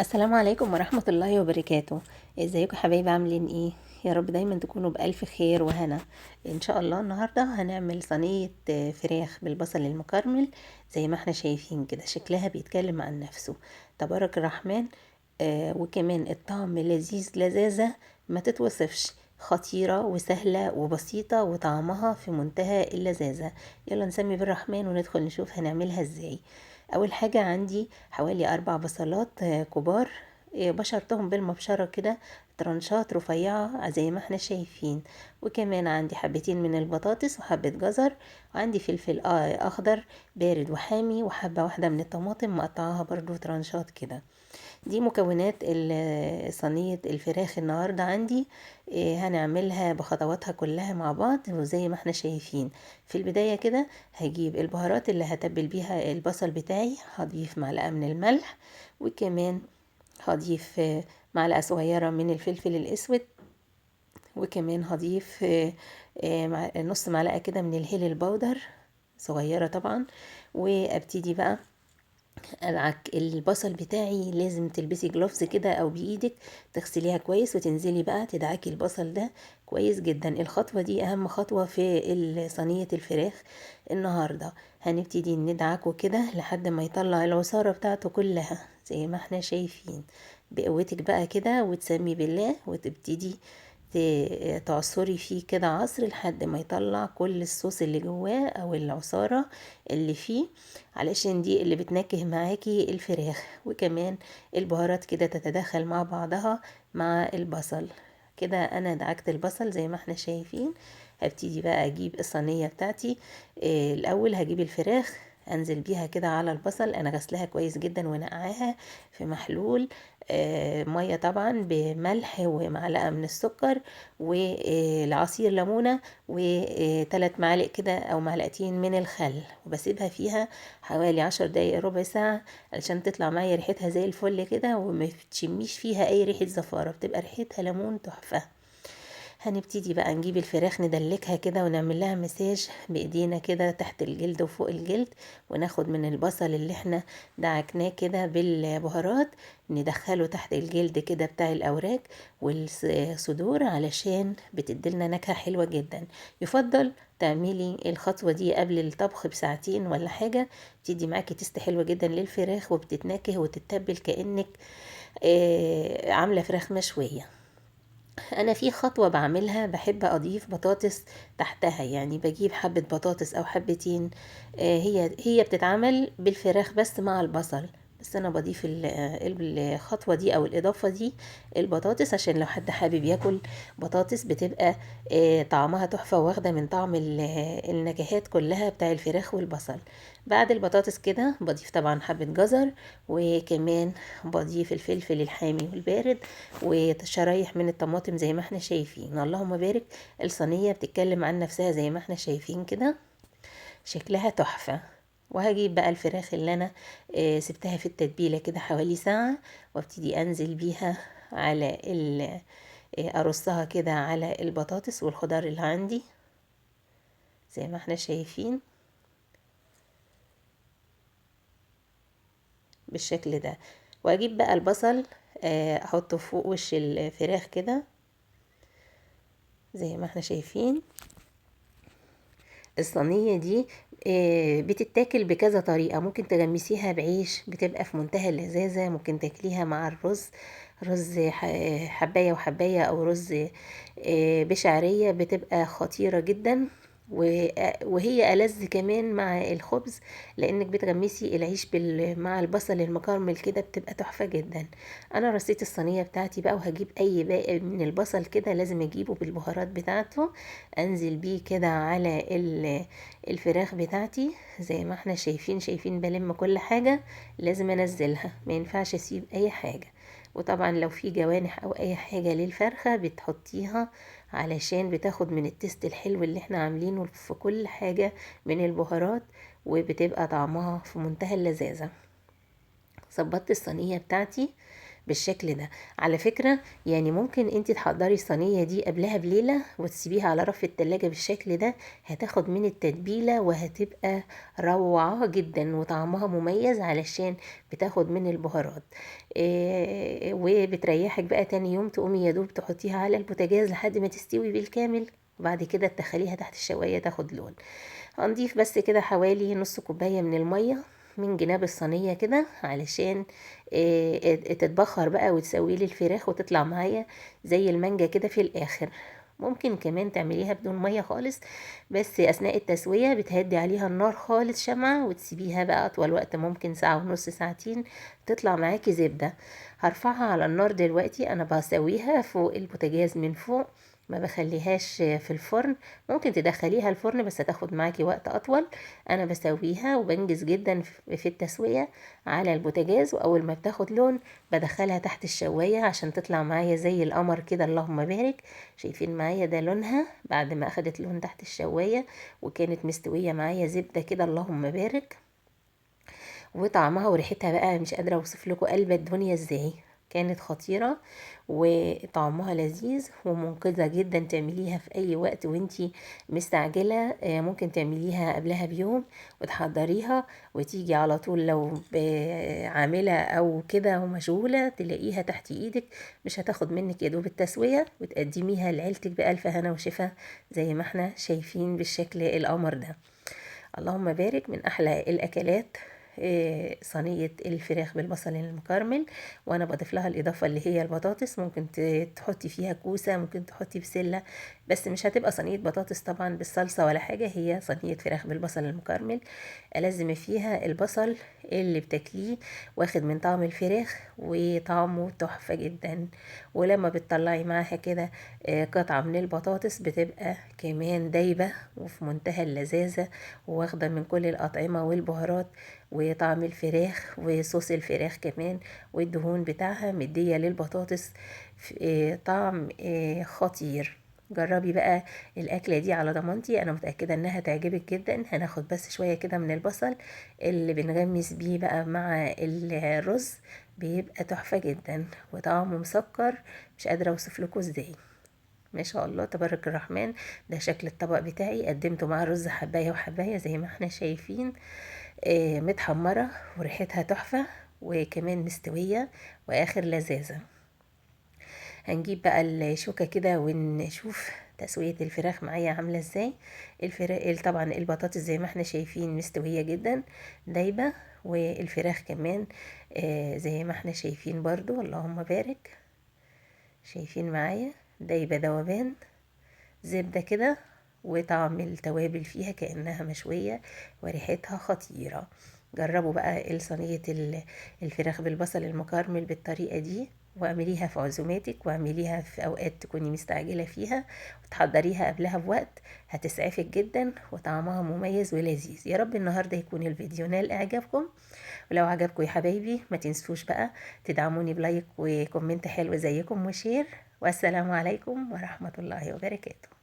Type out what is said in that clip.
السلام عليكم ورحمة الله وبركاته. ازيكم حبايبي، عاملين ايه؟ يا رب دايما تكونوا بألف خير وهنا. ان شاء الله النهاردة هنعمل صينية فراخ بالبصل المكرمل زي ما احنا شايفين كده، شكلها بيتكلم عن نفسه تبارك الرحمن. وكمان الطعم لذيذ لذاذة ما تتوصفش، خطيرة وسهلة وبسيطة وطعمها في منتهى اللذاذة. يلا نسمي بالرحمن وندخل نشوف هنعملها ازاي. اول حاجة عندي حوالي 4 بصلات كبار، بشرتهم بالمبشرة كده ترنشات رفيعة زي ما احنا شايفين. وكمان عندي حبتين من البطاطس وحبة جزر، وعندي فلفل اخضر بارد وحامي، وحبة واحدة من الطماطم مقطعاها برضو ترنشات كده. دي مكونات صينية الفراخ النهاردة عندي. هنعملها بخطواتها كلها مع بعض وزي ما احنا شايفين. في البداية كده هجيب البهارات اللي هتبل بيها البصل بتاعي، هضيف معلقة من الملح، وكمان هضيف معلقة صغيرة من الفلفل الأسود، وكمان هضيف نص معلقة كده من الهيل البودر صغيرة طبعا. وابتدي بقى ادعك البصل بتاعي. لازم تلبسي جلوفز كده او بايدك تغسليها كويس، وتنزلي بقى تدعكي البصل ده كويس جدا. الخطوة دي اهم خطوة في صينية الفراخ النهاردة. هنبتدي ندعكه كده لحد ما يطلع العصارة بتاعته كلها زي ما احنا شايفين. بقوتك بقى كده وتسمي بالله، وتبتدي تعصري فيه كده عصر لحد ما يطلع كل الصوص اللي جواه او العصارة اللي فيه، علشان دي اللي بتنكه معاكي الفراخ. وكمان البهارات كده تتداخل مع بعضها مع البصل كده. انا دعكت البصل زي ما احنا شايفين. هبتدي بقى اجيب الصينية بتاعتي. الاول هجيب الفراخ انزل بيها كده على البصل. انا غسلها كويس جدا ونقعاها في محلول مية طبعا بملح ومعلقة من السكر والعصير ليمونه وثلاث معالق كده او معلقتين من الخل، وبسيبها فيها حوالي 10 دقايق ربع ساعة علشان تطلع معايا ريحتها زي الفل كده، وما تشميش فيها اي ريحه زفاره، بتبقى ريحتها ليمون تحفة. هنبتدي بقى نجيب الفراخ ندلكها كده ونعمل لها مساج بايدينا كده تحت الجلد وفوق الجلد، وناخد من البصل اللي احنا دعكناه كده بالبهارات ندخله تحت الجلد كده بتاع الاوراق والصدور، علشان بتديلنا نكهة حلوة جدا. يفضل تعملي الخطوة دي قبل الطبخ بساعتين ولا حاجة، بتدي معاكي تيست حلوة جدا للفراخ، وبتتنكه وتتبل كأنك عاملة فراخ مشوية. انا في خطوة بعملها بحب اضيف بطاطس تحتها، يعني بجيب حبة بطاطس او حبتين، هي بتتعمل بالفراخ بس مع البصل، بس انا بضيف الخطوة دي او الاضافة دي البطاطس، عشان لو حد حابب ياكل بطاطس بتبقى طعمها تحفة واخدة من طعم النكهات كلها بتاع الفراخ والبصل. بعد البطاطس كده بضيف طبعا حبة جزر، وكمان بضيف الفلفل الحامي والبارد وشرايح من الطماطم زي ما احنا شايفين. اللهم بارك، الصينية بتتكلم عن نفسها زي ما احنا شايفين كده، شكلها تحفة. وهجيب بقى الفراخ اللي انا سبتها في التتبيلة كده حوالي ساعة، وابتدي انزل بيها على ارصها كده على البطاطس والخضار اللي عندي زي ما احنا شايفين بالشكل ده. واجيب بقى البصل، احطه فوق وش الفراخ كده زي ما احنا شايفين. الصينية دي بتتاكل بكذا طريقة، ممكن تغمسيها بعيش بتبقى في منتهى اللذاذة، ممكن تاكليها مع الرز، رز حباية وحباية، او رز بشعرية، بتبقى خطيرة جدا. وهي ألذ كمان مع الخبز، لأنك بتغمسي العيش مع البصل المكرمل كده، بتبقى تحفة جدا. أنا رصيت الصينية بتاعتي بقى، وهجيب أي باقي من البصل كده لازم أجيبه بالبهارات بتاعته، أنزل بيه كده على الفراخ بتاعتي زي ما احنا شايفين. شايفين بلم كل حاجة لازم أنزلها، ما ينفعش أسيب أي حاجة. وطبعا لو في جوانح أو أي حاجة للفرخة بتحطيها، علشان بتاخد من التست الحلو اللي احنا عاملينه في كل حاجة من البهارات، وبتبقى طعمها في منتهى اللذاذة. ظبطت الصينية بتاعتي بالشكل ده. على فكرة يعني ممكن انت تحضري الصينية دي قبلها بليلة وتسيبيها على رف التلاجة بالشكل ده، هتاخد من التتبيلة وهتبقى روعة جدا وطعمها مميز علشان بتاخد من البهارات. وبتريحك بقى تاني يوم تقومي يا دوب تحطيها على البوتاجاز لحد ما تستوي بالكامل، وبعد كده تدخليها تحت الشواية تاخد لون. هنضيف بس كده حوالي نص كوباية من المية من جناب الصينية كده علشان تتبخر بقى وتسوي لي الفراخ وتطلع معايا زي المانجا كده في الاخر. ممكن كمان تعمليها بدون مية خالص، بس اثناء التسوية بتهدي عليها النار خالص شمعة وتسيبيها بقى اطول وقت، ممكن ساعة ونص ساعتين، تطلع معاكي زبدة. هرفعها على النار دلوقتي، انا بسويها فوق البوتاجاز من فوق، ما بخليهاش في الفرن. ممكن تدخليها الفرن بس هتاخد معاكي وقت اطول. انا بسويها وبنجز جدا في التسوية على البوتاجاز، واول ما بتاخد لون بدخلها تحت الشواية عشان تطلع معايا زي القمر كده، اللهم بارك. شايفين معايا ده لونها بعد ما اخدت لون تحت الشواية وكانت مستوية معايا زبدة كده، اللهم بارك. وطعمها وريحتها بقى مش قادرة اوصف لكم قلب الدنيا ازاي، كانت خطيرة وطعمها لذيذ ومنقذة جدا. تعمليها في اي وقت وانتي مستعجلة، ممكن تعمليها قبلها بيوم وتحضريها وتيجي على طول لو عاملة او كده ومشغولة تلاقيها تحت ايدك، مش هتاخد منك يا دوب التسوية، وتقدميها لعيلتك بألف هنا وشفا زي ما احنا شايفين بالشكل القمر ده، اللهم بارك. من احلى الاكلات صينية الفراخ بالبصل المكرمل، وانا بضيف لها الاضافة اللي هي البطاطس. ممكن تحطي فيها كوسة، ممكن تحطي بسلة، بس مش هتبقى صينية بطاطس طبعا بالصلصة ولا حاجة، هي صينية فراخ بالبصل المكرمل. ألزم فيها البصل اللي بتاكليه واخد من طعم الفراخ وطعمه تحفة جدا. ولما بتطلعي معاها كده قطعة من البطاطس بتبقى كمان دايبة وفي منتهى اللذاذة، وواخدة من كل الأطعمة والبهارات وطعم الفراخ وصوص الفراخ كمان والدهون بتاعها، مدية للبطاطس طعم خطير. جربي بقى الأكلة دي على ضمانتي، أنا متأكدة إنها تعجبك جدا. هناخد بس شوية كده من البصل اللي بنغمس بيه بقى مع الرز، بيبقى تحفة جدا وطعمه مسكر، مش قادرة أوصف لكم إزاي. ما شاء الله تبارك الرحمن. ده شكل الطبق بتاعي، قدمته مع الرز حباية وحباية زي ما احنا شايفين، متحمرة وريحتها تحفة وكمان مستوية وآخر لذاذة. هنجيب بقى الشوكة كده ونشوف تسوية الفراخ معايا عاملة ازاي. الفراخ طبعا البطاطس زي ما احنا شايفين مستوية جدا دايبة، والفراخ كمان زي ما احنا شايفين برضو، اللهم بارك. شايفين معايا دايبة ذوبان زبدة كده، وطعم التوابل فيها كأنها مشوية وريحتها خطيرة. جربوا بقى صينية الفراخ بالبصل المكرمل بالطريقة دي، واعمليها في عزوماتك، واعمليها في اوقات تكوني مستعجلة فيها، وتحضريها قبلها بوقت، هتسعفك جدا وطعمها مميز ولذيذ. يا رب النهاردة يكون الفيديو نال اعجابكم، ولو عجبكم يا حبايبي ما تنسوش بقى تدعموني ب like و comment حلو زيكم و share. والسلام عليكم ورحمة الله وبركاته.